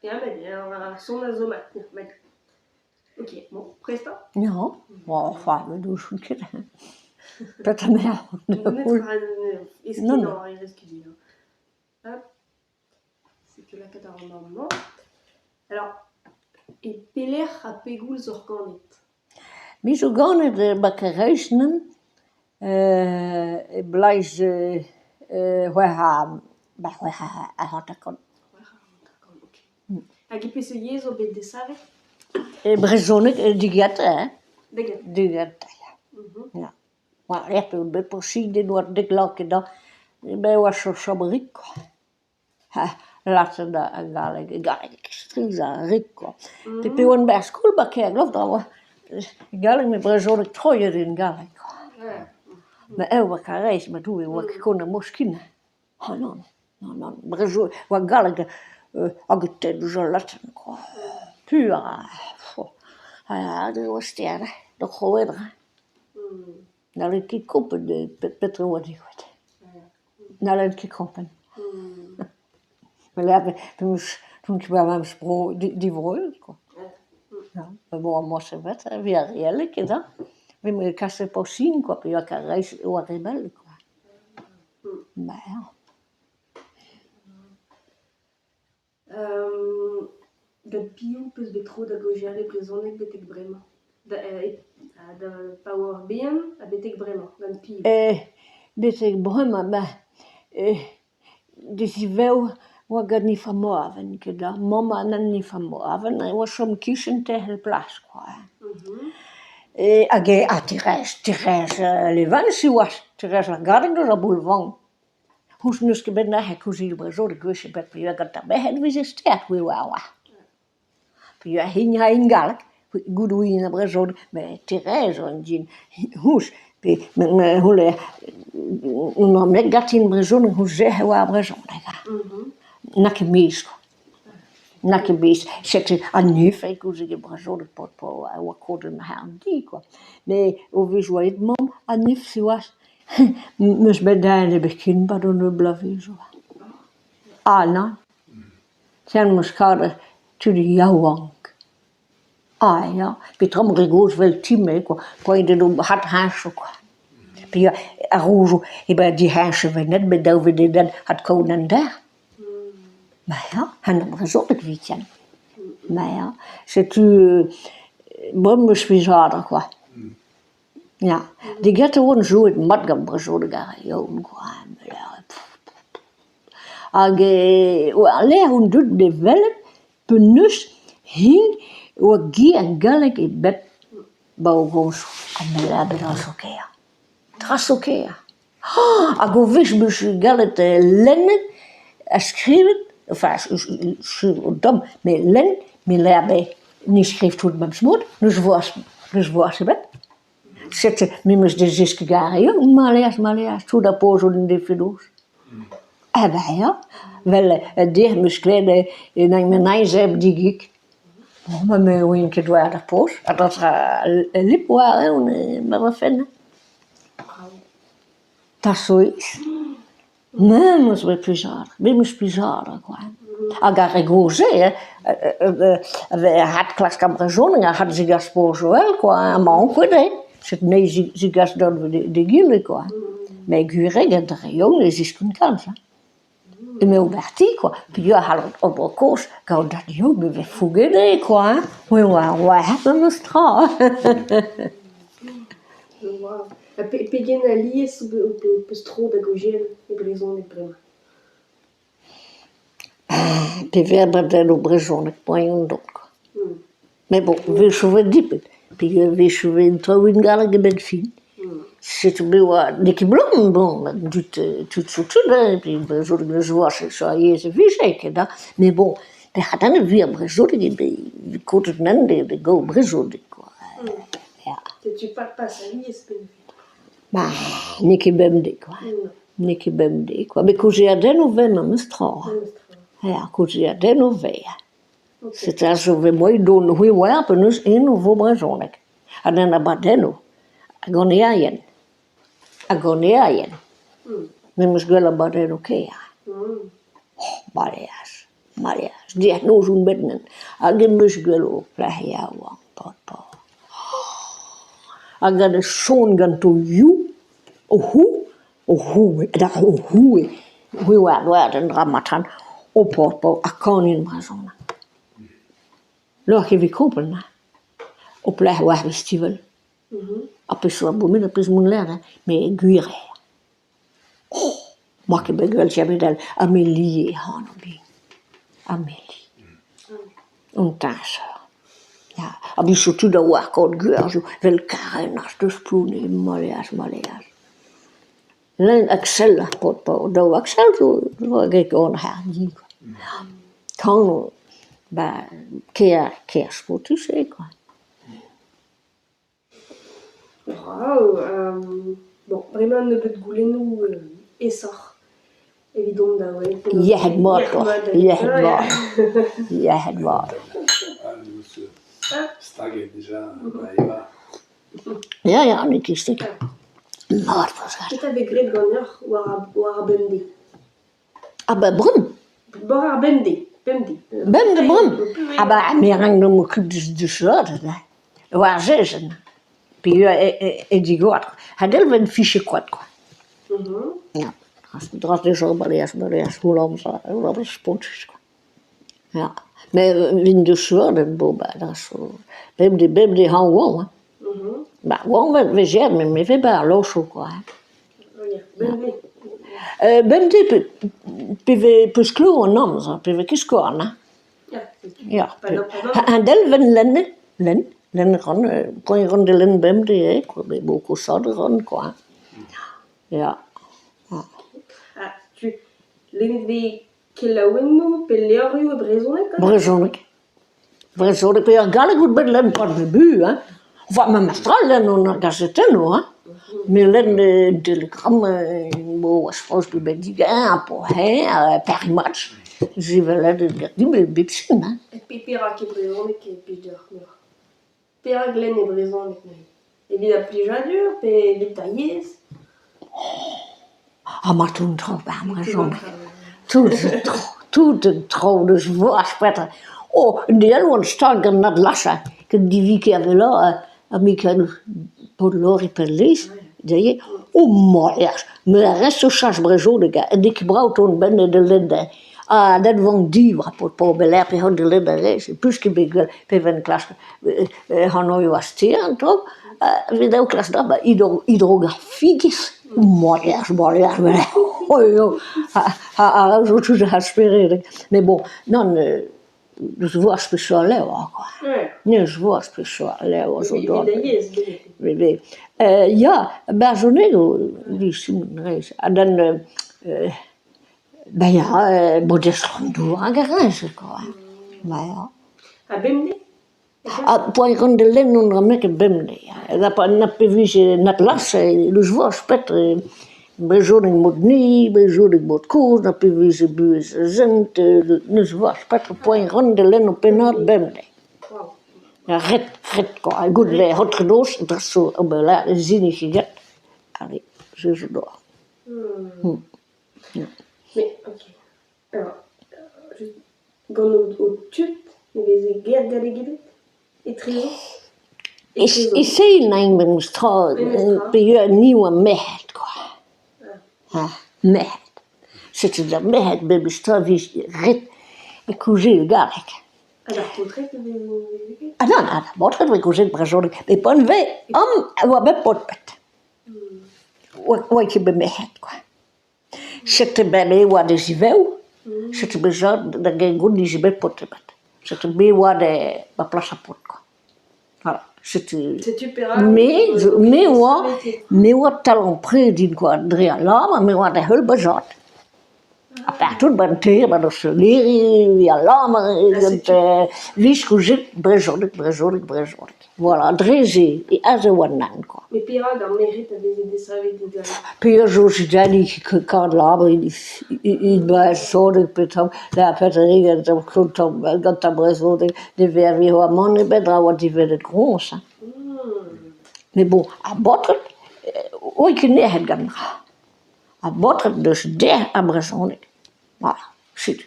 Ya, met ar son a zo mat. Met ok, bon, prest oc'h? Ya, enfin ne ouzon ket. Petra emañ Netra, e ket din. Hop, setu lakaat a ran amañ. Alors, e pelec'h ha pegoulz oc'h ganet? Me zo ganet 'ba Kerreizhnen e bloaz c'hwec'h ha ba c'hwec'h ha hanter-kant. 56, ok. Hag e peseurt yezh oc'h bet desavet? E brezhoneg digentañ hein. Digentañ. Digentañ ya. Ya. War-lerc'h eo bet posubl din oa dek vloaz ket da me oa chom rik kwa. Ha lakaet ar galleg, galleg strizh ha rik kwa. Pe oan bet er skol 'ba Kerglov da oa galleg met brezhoneg troiet en galleg kwa. Met ev 'oa Karaez ma Doue 'oa ket kont ar Moskin. Ah nann, nann nann, brezhoneg 'oa galleg hag e tenn ouzh al latin kwa. Pur ha aze e oa stert hein, d'oc'h ober hein. N'hallen ket kompren petra 'oa degouezhet. N'hallen ket kompren. N'on ket bet ar memes bro divroet kwa. Ya, met bon amañ c'est vrai evit ar re all ket hañ. Me kaset paotr kwa peogwir Karaez e oa re bell kwa. Ba ya. Gant piv 'peus bet tro da gaozeal e brezhoneg betek bremañ? Da da pa oac'h bihan ha betek bremañ, gant piv? Betek bremañ ma disivev 'oa gant Ifam Moaven ket ha mamm ha nann Ifam Moaven e oa chom 'kichen derc'hel plas kwa hag ha Thérèse, Thérèse Leval siwazh, Thérèse ar Gadeg deus ar Boulevan. Honnezh n'eus ket bet nac'het kaozeal brezhoneg gwech ebet peogwir gant ar merc'hed e veze start c'hwi 'oar. Peogwir hini a rae galleg, goût ouien ar brezhoneg met Thérèse an din honnezh pe me n'on ket ganti en brezhoneg honnezh e oa ar brezhoneg n'a ket mezh kwa, n'a ket mezh. Setu an nefe kaozeal brezhoneg paotr pa oa kroget ma c'harr-di kwa met o vezañ aet mamm an neuf siwazh. 'Meus bet den ebet ken 'pad an holl bloavezhioù. Ah nann, sen 'meus kavet tud yaouank. Ah ya, peotramant re gozh 'vel ti-me kwa, poent eo deomp adheñchañ kwa. Peogwir ar rouzoù eo bet diheñchet 'vel met dav eo deomp adkaout an der. Ma ya, an brezhoneg 'vit-se. Ma ya, setu bremañ 'meus plijadur kwa. Ya, degaset e oan jouet mat gant brezhoneg ar re yaouank kwa hag war-lerc'h on deuet da welet penaos int oa ger galleg ebet 'ba o gomzoù ha me 'lâr dra zo kaer, tra zo kaer. Hag o wech 'meus gallet lennet ha skrivet, enfin skrivet tomm, met lenn, me 'lâr dezhe ne skriv tout memes mod, n'eus forzh n'eus forzh ebet. Setu me 'meus da zeskiñ gare ma lâr ma lâr tout ar pozioù en defe noz. Eh ben ya, 'vel dec'h 'meus klevet en zebr digig. Bon ma me 'oan ket war ar poz, ha dra lip war-eeun ma va fenn. Tasois. Me 'meus bet plijadur, me 'meus plijadur kwa. Hag ar re gozh-se hein, adklask ar brezhoneg a c'hall zegas Port-Joël kwa, amañ ankouaet eo. Setu anezhi zegas d'egile kwa. Met gwir eo gant ar re yaouank ne zeskont kalz hein. Eme ober ti kwa, peogwir a c'hall ober kozh gant an dud me 'vez fouget eo kwa hein, c'hwi 'oar war-lerc'h memes tra. Pegen alies ho peus tro da gaozeal e brezhoneg bremañ? Pe verb o brezhoneg poan dont kwa. Met bon, wechoù 'vez dipet peogwir wechoù 'vez un traoù en galleg a-benn fin. Setu me 'oa n'eo ket 'blam bon an dud tud zo tud hein pe brezhoneg n'eus forzh ar yezh e vije ket hañ met bon petra 'ta wir brezhoneg eo bet kontet nann da gaout brezhoneg kwa ya. Setu pas pas alies peogwir. Ba n'eo ket bemdez kwa, n'eo ket bemdez kwa met kaozeadennoù 'vez memes tra ya kaozeadennoù 'vez. Setu aze 'vez moaien dont c'hwi 'oar penaos eno 'vo brezhoneg. Ha d'an abadennoù, hag an erien, hag an erien. Me 'meus gwell abadennoù kêr. Oh, baleas. Malias, dec'h noz on bet nen hag em eus gwelet ur plac'h yaouank paotr-paour. Hag a son ganto you, o c'hou, o c'hou da o c'hou eo, c'hwi 'oar 'oar an dra-mañ 'ta, o paotr-paour ha kaniñ brezhoneg. N'oc'h ket evit kompren hein. Ho plac'h 'oar festival. Ar pezh zo abominañ ar pezh mont lec'h hein, met gwir eo. Oh ! 'Moa ket bet gwell diabet all Amélie eo anv din, Amélie. Un teñzor, ya. Ha bez zo tud a oar kaout gwerzioù 'vel Karennas deus Plounevez, Maleaz, Maleaz. Lenn Axel ar paotr paour, daou Axel zo zo get gant ar c'harr-ni kwa. Kañv 'ba kêr kêr spontus eo kwa. Brav bon bremañ un nebeud goulennoù aesoc'h evidon da welet penaos Yec'hed mat deoc'h, yec'hed mat, yec'hed mat. Staget dija da evañ. Ya, ya, n'eo ket stek. Mat Petra 'vez graet ganeoc'h war ar war ar bemdez? Ah ben bremañ. War ar bemdez, bemdez. Bemdez bremañ? Ah ben me a rank 'n em okup deus lod war ar sezenn pe e digoad ha delwenn fiche koad kwa. Ya, dra dezhañ baleas baleas holl amzer holl spontus kwa. Ya, met evit deus lod bo ba zo bemdez bemdez hañv oan hein. Ba oan 'vez graet met me 'vez 'ba ar lochoù kwa hein. Bemdez pe vez peus-klañv an amzer pe vez ket skorn hein. Ya, an delwenn lenn lenn lenn a ran poan a ran da lenn bemdez eo kwa met bon kousat a ran kwa hein. Ya. Ha tu lennet 'vez Kelaouennoù pe levrioù e brezhoneg? Brezhoneg. Brezhoneg pe ar galleg out bet lenn 'pad début hein. Enfin memes tra lenn an ar gazetennoù hein. Me lenn Telegram bo forzh bet digañ po hein Paris Match se 'vel din bep sin hein. Pe perak e brezhoneg e plij deoc'h muioc'h? Perak lenn e brezhoneg neuze? Evit ar plijadur pe evit ar yezh? Ha ma tout an traoù 'ba ar brezhoneg. Tout an traoù, tout an traoù n'eus forzh petra. Oh, un deiz all 'oan stag gant an adlachañ ken divike a-velo ha Mikael Podlori Penlez dezhe. Oh ma me a rest o cheñch brezhoneg ha n'eo ket brav tont 'benn da lenn ha dat 'vont divr paotr Beler pe hont da lenn ar re-se 'peus ket bet gwell pe 'vent klask anv ar stêr an traoù evit daou klask d'ober hidrografigezh ha zo tout ar spered met bon nann n'eus forzh peseurt levr kwa n'eus forzh peseurt levr zo d'ober ya barzhonegoù ha dan Ben ya, bodez an dour hag ar re-se kwa, ba ya. Ha bemdez? Ha poan ran da lenn on dra ket bemdez ya. Na na pe vije na glas n'eus forzh petra brezhoneg mod-ni, brezhoneg mod-kozh, na pe vije buhez ar sent, n'eus forzh petra poan ran da lenn ur pennad bemdez. Ret, ret kwa, goude hanternoz, dre-so ober zinnig get, allez, se zo d'ober. Mais ok. Alors, juste gant ho tud ne veze ger galleg ebet etrezo? E-se n'aint memes tra peogwir ni 'oa merc'hed kwa. Ha merc'hed. Setu d'ar merc'hed memes tra 'vije ret e kaozeal galleg. Ha d'ar paotred e veze ket? Ah nann, d'ar baotred e veze kaozeet brezhoneg met pan vez am a oa bet paotred. Oa ket bet merc'hed kwa. Setu bet me 'oa da zivev, setu bet zad da gengout 'nije bet paotr ebet. Setu me 'oa da ba plas ar paotr kwa. Voilà, setu. Setu perak Me zo me 'oa me 'oa talon-pred din kwa dre al lamm ha me 'oa da heul ma zad. Ha partout 'ba 'n ti, 'ba 'n ostaleri, al lamm gant viskouzit brezhoneg, brezhoneg, brezhoneg. Voilà, dre-se aze e oa nann kwa. Met perak ar merc'hed a veze desavet e galleg? Peogwir zo Jidani kaout labour brezhoneg petra da petra gant ar brezhoneg ne vez amann ebet a oa divennet groñs hein. Met bon, ar baotred 'oa ket nec'het gant tra. Ar baotred 'deus derc'h ar brezhoneg, voilà, setu.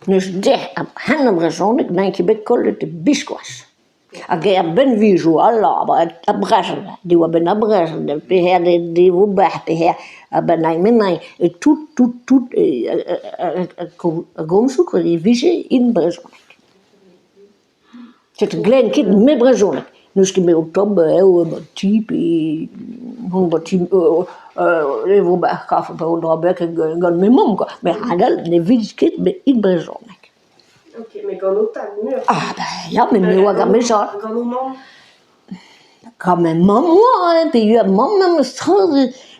N'eus dec'h hent ar brezhoneg n'eo ket bet kollet biskoazh. Hag er benvioù al labour, ar brezel, diwar-benn ar brezel, pelec'h e vo bec'h, pelec'h a-benn e tout tout tout a gomzoù e vije int brezhoneg. Setu 'glevan ket 'met brezhoneg, n'eus ket 'met o tomm eo 'ba ti pe mont 'ba ti e vo kafe pe un dra bennak gant ma mamm kwa met a-hend-all ne vez ket 'met e brezhoneg. Ok, met gant ho tad muioc'h. Ah ben ya, met me 'oa gant ma zad. Gant ho mamm? Gant ma mamm 'oa hein, peogwir mamm memes tra,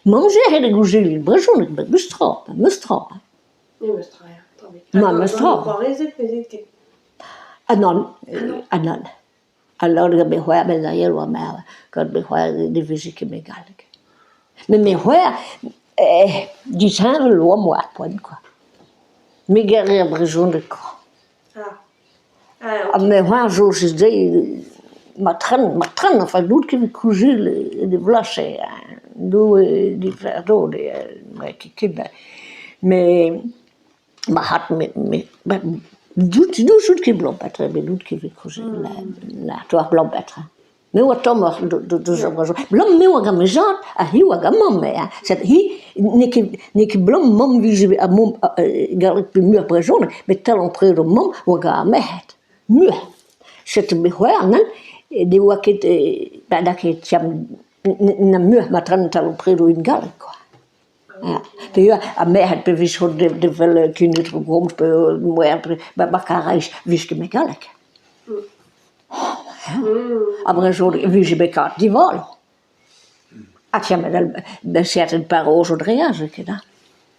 mamm 'zerc'he da gaozeal brezhoneg memes tra, memes tra. Memes tra, ya. Memes tra. Gant ho c'hoarezed 'vezit ket? Ah nann, ah nann. Ha gant ma c'hoar met a oa marv, gant ma c'hoar ne veze ket met galleg. Met ma c'hoar, eh disheñvel e oamp war ar poent kwa. Me 'gare ar brezhoneg kwa. Ha ma c'hoar zo dezhi matren matren enfin n'out ket evit kuzul e vloaz Doue n'eo ket ket met Ma met n'ouzon ket 'blam petra met n'on ket evit kaozeal na toi 'blam petra. Me 'oa tommoc'h deus ar brezhoneg. 'Blam me 'oa gant ma zad ha hi 'oa gant mamm hein. Sed hi n'eo ket n'eo ket 'blam mamm 'vije mamm galleg pe muioc'h brezhoneg met talon-pred ho mamm 'oa gant ar merc'hed muioc'h. Setu me c'hoar nann ne oa ket ba n'a ket na muioc'h ma talon-pred int galleg kwa. Ha merc'hed pe vije evel kinnig gomz pe ma karais 'vije ket met galleg. Ha brezhoneg e vije bet kavet divalo. Ha tiens met serten parroz o dre aze ket hein.